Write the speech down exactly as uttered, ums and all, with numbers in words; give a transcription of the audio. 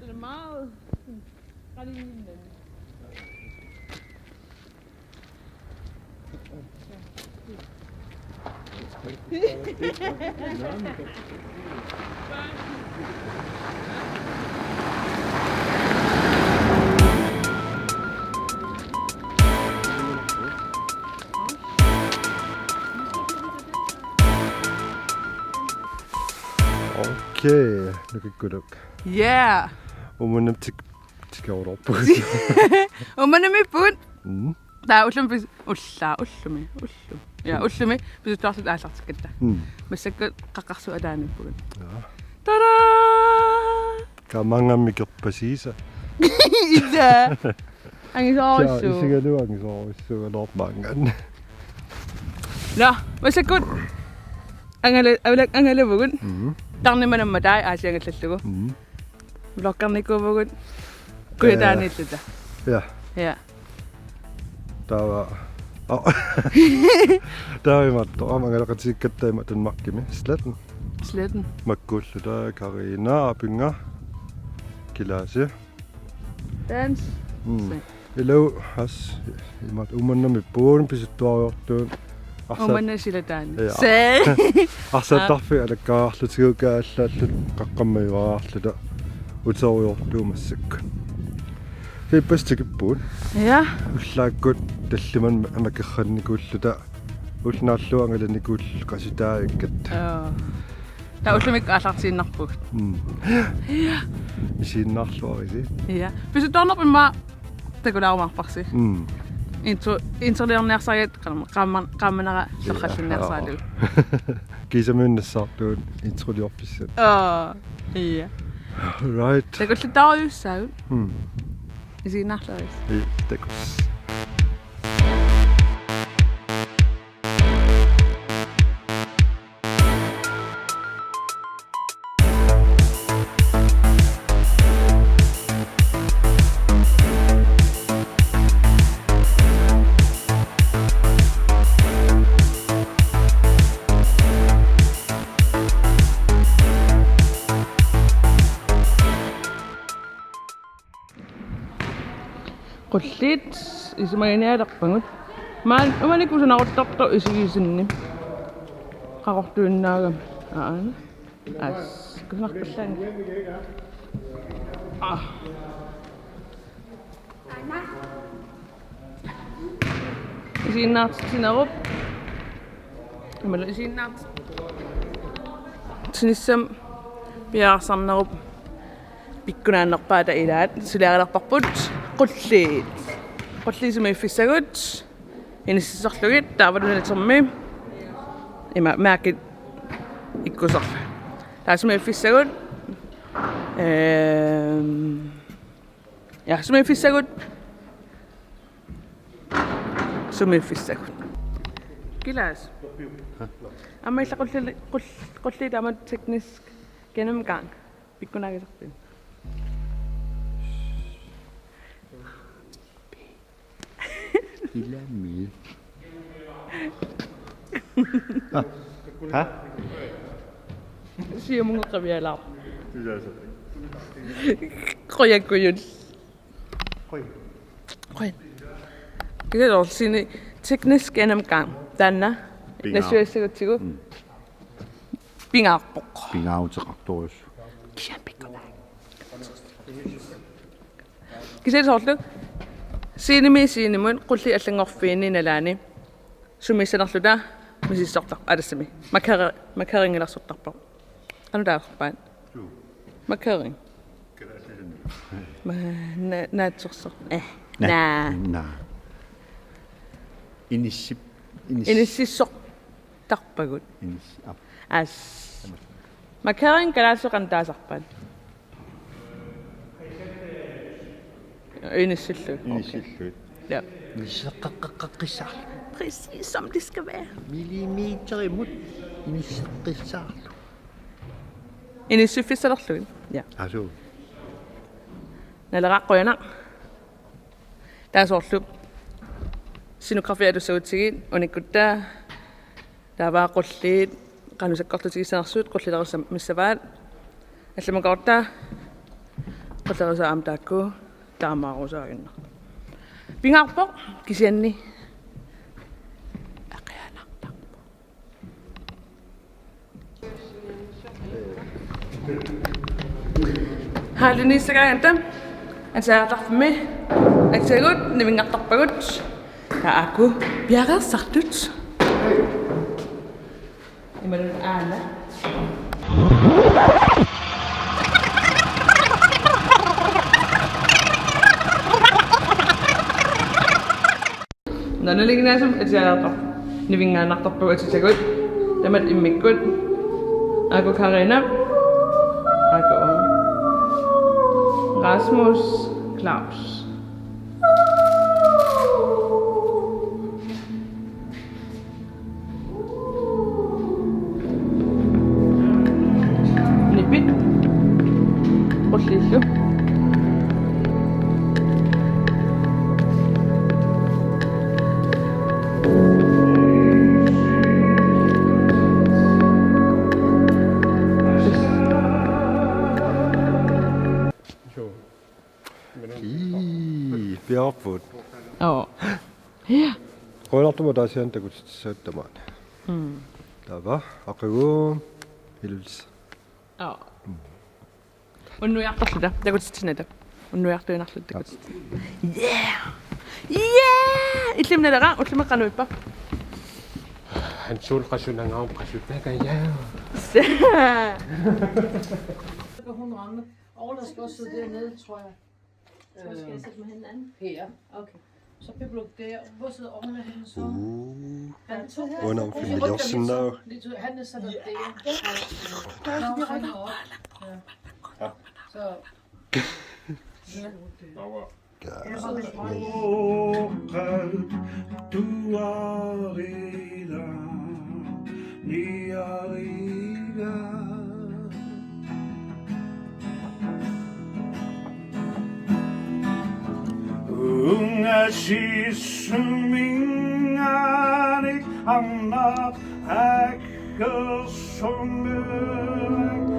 Det er meget sådan, ret i linjen. Okay, nu kan gå. Yeah. Umunam tik, tik over op. Umunam i bund. Mm. Der er ullum pis, ulla, ullumi, ullum. Ja, ullumi, pisuttuartut aallartikkatta. Mm. Massakkut qaqqarsuattaarnippugut. Ja. Tada! Kaamangam mikerpasiisa. Ida. Angisoorujussuuvoq. Ja, isigaluaq angisoorujussuuvoq, normaangan. Nå, massakkut. Angala, avlak angalavugut. Mhm. Tarnimmat nammatai aasiangallallugu. Mhm. Vloggernikkuuvugut. Kujataaniilluta. Ja. Ja. Taava. Au. Taava imaattoq. Aamma angalaqatikkatta ima Danmarkimi. Sletten. Sletten. Makkuulluta Karina, Apinga, Kilaasi. Dans. Mm. Se. Ilo has imaat Uummannami puun pisuttuariortuun. Arsa-, Uummannap silataani. Ja. Se. Arsaattarfik alakkarlutigu kaallaallu qaqqammajuarluta uteriortuumassak. Ippassaq tikippugut. Ja. Ullaakkut tallimat amakerrannikuulluta. Ulloq naallugu angalanikuulluta qasutaajakkat. Aa. Taava ullumikkut aallartiinnarpugut. Mm. Ja. Isiginnaarluarisi. Ja. Pisuttuarnerput immaqa takulaarumaarparsi. Mm. Intro, introliorniarsarigatta qaam-, qaamman-, qaammanera. Ja. Soqallinniarsaralugu. Kiisamiunnissaartugut introliorfissat. Aa, ja. Right. Takulluttaarujussuugut. Mm. Isiginnaarluarisi. Ja, takuss. Qulliit isumaginialerpagut. Maan umalikkut sunaruttartoq isigisinni. Qaqortuinnaagami. Aana. As. Kusanarpallaanngilaq. Ah. Isiginnaartitsinerup. Imalu isiginnaartitsinissamut piareersarnerup. Pikkunaannerpaata ilaat suliarilerparput qulliit. Qulliit sumiiffissagut inississorlugit taavalu nalitermi ima mærkit ikkuserlugit. Taava sumiiffissagut, ehm, ja, sumiiffissagut. Sumiiffissagut. Kilaas. Aamma ila qulli-, qull-, qulliit aamma teknisk gennemgang. Pikkunaagisarpit. Ilami. Ha? Siumunngoqqamialaarpoq. Qujakkujut. Qoj. Qoj. Kisianni teknisk gennemgang. Taanna. Pingaa. Nassuiassagutsigu. Mm. Pingaarpoq. Pingaaruteqartorujussuuvoq. Kisianni pikkunaa. Kisianni soorlu scenemi scenemut qulliit allanngorfiini nalaani sumiissanerluta misissortarpoq alassami. Markeri-, markeringilersortarpoq. Qanoq taasarpaat? Suu. Markering. Kalaallisut. Ma-, na-, naatsorsoq. Eh. Na-, naa. Naa. Inissip-, inis-, Inississortarpagut. Inis-, ap-, As. Markering kalaallisut qanoq taasarpaat? Inissillugit. Inissillugit. Ja. Inisseqqaqqaqqissaarlugit. Præcis som det skal være. Millimeterimut inisseqqissaarlugit. Inissiffissalerlugit. Ja. Asu. Naleqqaqqujana. Taava soorlu scenografi atussagutsigit unikkutta. Taava qulliit qanoq sakkortutigissanersut qullilerussam-, missavaat. Allamut kingorna Qullerisaq aamma taakku taamaarusaaginnarpoq. Pingaarpoq kisianni aqianartarpoq. Halliniissagaangatta atisaajartarfimmi atisagut nivinngartarpagut. Taakku piareersartut. Imaluunniit aana. Nanalinginnaasumik atisaajartarput. Nivinngaannartarpagut atisagut. Tamatta immikkut. Aaku Karina. Aaku Rasmus. Claus. Nipit. Qullillu. Ii, piaarput. Oo. Ja. Qujanartumik ataasiaannaq takutitsissagutsigu tamaani. Mm. Taava, aqagu, hils. Oo. Unnuiartorluta, takutitsinnata. Unnuiartuinnarluta takutitsinnata. Yeah! Yeah! Illimmi Nalera, ullumikkut qanoq ippa? Hansul qasunangaam qasutagajaa. Hun ramme. Overlås på at sidde dernede, tror jeg. Hvor skal jeg sætte mig hen, Anne? Her. Okay. Så bliver du der. Hvor sidder ungerne henne så? Uh. Han tog Under Hun rykker lige filmiliorsinna. sådan, lige til, han er sådan der. Ja. Nå, han er op. Ja. Så. Tuarila, niarila. Unga sissuminganik arnaq akkersummik.